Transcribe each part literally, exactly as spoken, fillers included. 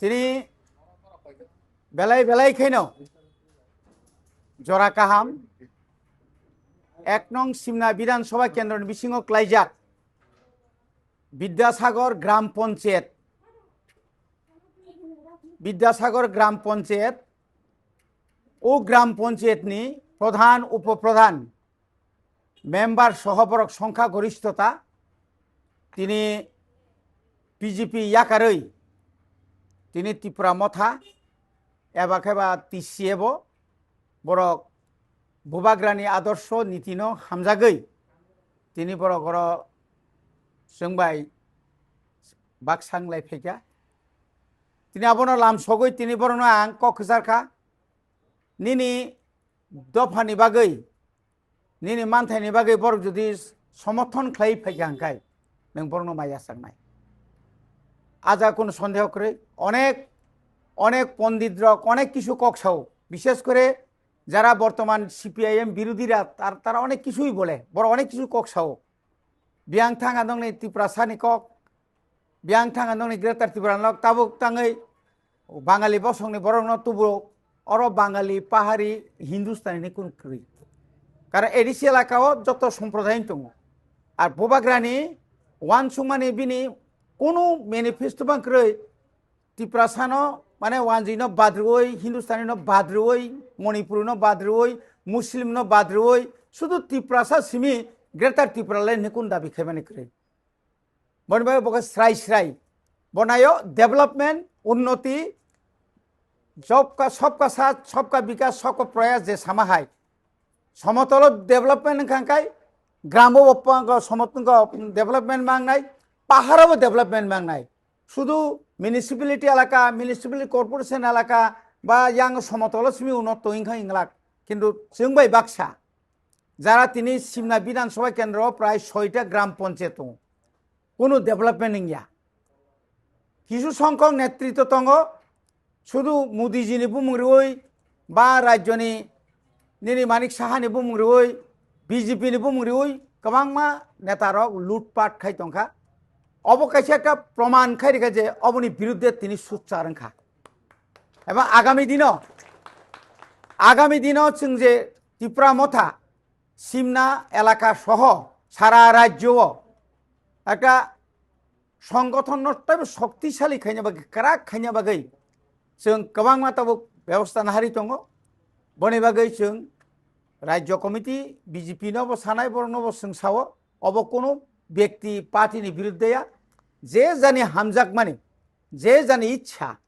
Tini belai belai khaino jora kaham ek nong Simna Bidhan Sabha Kendroni bisingo klaijak Bidyasagar Gram Panchayat, Bidyasagar Gram Panchayat, o Gram Panchayat ni Pradhan, Upo Pradhan, member soho borok songkha goristota, tini B J P yakarwi tini Tipra Motha eba khe ba T C A bo borok Bubagrani adorsho nitino hamjagwi tini borok oro chwng bai baksa wnglai phaikha. Tini abono lam sogwi tini borokno ang kok kwchar kha, nini dophani bagwi, nini manthaini bagwi borok jodi somorthon khlai phaikha hwnkhe nwng borokno maya saknai. Aja kunu sondeho kwrwi, onek onek pondit rok onek kisu kok sao, bishes kore jara bortoman C P I M birodhira tar-, tara onek kisui bole, borok onek kisu kok sao. Biyang thanga nokni Tiprasani kok, biyang thanga nokni Greater Tipraland tabuk tangwi Bangali bosongni borokno tubu oro Bangali, Pahari, Hindustani ni kunu kwrwi. Karon A D C elaka o joto somprodai tongo. Ar Bubagrani uansukmani bini kunu manifesto bang kwrwi. Tiprasano mane wanjwino bad rwui, Hindustanino bad rwui, Manipurino bad rwui, Muslimno bad rwui, sudu Tiprasa simi Greater Tipraland hinwi kunu dabi khaimani kwrwi. Boni bagwi bo khe srai srai. Bonayo development, unnoti, sabka, sabka saath, sabka bikas, sabka prayas je sama hai. Somotolo development wngkha khe gramo bo pang-, somotolo development mangnai, paharo bo development mangnai. Sudu municipality elaka, municipal corporation elaka ba yang somotolo simi uno toing kha inglak. Kintu chwng bai baksa. Jara tini Simna Bidhan Sabha Kendro prai soita gram panchayat tongo. Kunu development wngya. Kisu songkhok netritw tongo, sudu Modi ji ni bumung rwui ba rajyo ni nini Manik Saha ni bumung rwui, B J P ni bumung rwui kwbangma neta rok lutpat khai tongkha. Obo kaisa ekta proman khai rikha je oboni biruddhe tini suchar wngkha. Ebong agami dino, agami dino chwng je Tipra Motha, Simna elaka soho sara rajyo o ekta songgothon no teibo shoktisali khaina bagwi, kwrak khaina bagwi chwng kwbangma tabuk bebosta nahari tongo. Boni bagwi chwng Rajyo Committee, B J P no bo sanai, borok no bo chwng sao, obo kunu byakti party ni biruddhe ya, je jani hamjakmani, je jani ichha,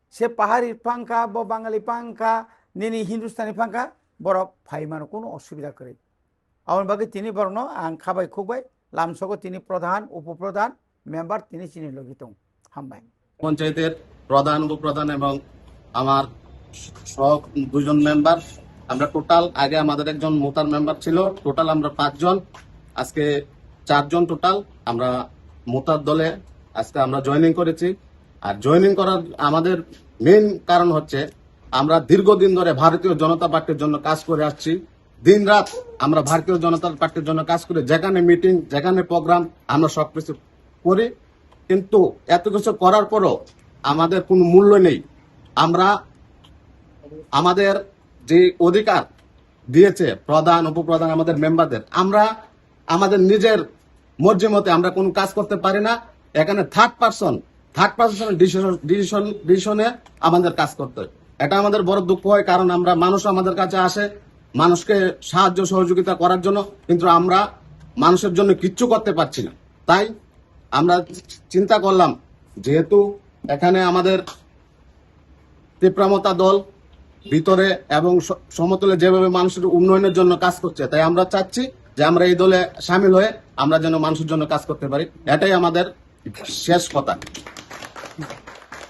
se Pahari phangkha, bo Bangali phangkha, nini Hindustani phangkha, borok phaimano kunu osubida kwrwi. Aboni bagwi tini borokno ang khabai khukbai, lamsogo tini pradhan, upo pradhan, member tini chini logi tong. Hambai. পঞ্চায়েতের প্রধান, উপপ্রধান এবং আমার সহ দুজন মেম্বার, আমরা টোটাল, আগে আমাদের একজন মোতার মেম্বার ছিল, টোটাল আমরা পাঁচজন, আজকে চারজন টোটাল আমরা মোতার দলে আজকে আমরা জয়েনিং করেছি। আর জয়েনিং করার আমাদের মেইন কারণ হচ্ছে আমরা দীর্ঘদিন ধরে ভারতীয় জনতা পার্টির জন্য কাজ করে আসছি। দিন রাত আমরা ভারতীয় জনতা পার্টির জন্য কাজ করে, যেখানে মিটিং, যেখানে প্রোগ্রাম, আমরা সবকিছু করি। কিন্তু এত কিছু করার পরও আমাদের কোনো মূল্য নেই। আমরা আমাদের যে অধিকার দিয়েছে প্রধান, উপপ্রধান, আমাদের মেম্বারদের, আমরা আমাদের নিজের মর্জি মতে আমরা কোনো কাজ করতে পারি না। এখানে থার্ড পারসন, থার্ড পারসনের ডিসিশন, ডিসিশন, ডিসিশনে আমাদের কাজ করতে হয়। এটা আমাদের বড় দুঃখ হয়, কারণ আমরা, মানুষ আমাদের কাছে আসে মানুষকে সাহায্য সহযোগিতা করার জন্য, কিন্তু আমরা মানুষের জন্য কিচ্ছু করতে পারছি না। তাই আমরা চিন্তা করলাম, যেহেতু এখানে আমাদের তিপ্রামতা দল ভিতরে এবং স-, সমতলে যেভাবে মানুষের উন্নয়নের জন্য কাজ করছে, তাই আমরা চাচ্ছি যে আমরা এই দলে সামিল হয়ে আমরা যেন মানুষের জন্য কাজ করতে পারি। এটাই আমাদের শেষ কথা।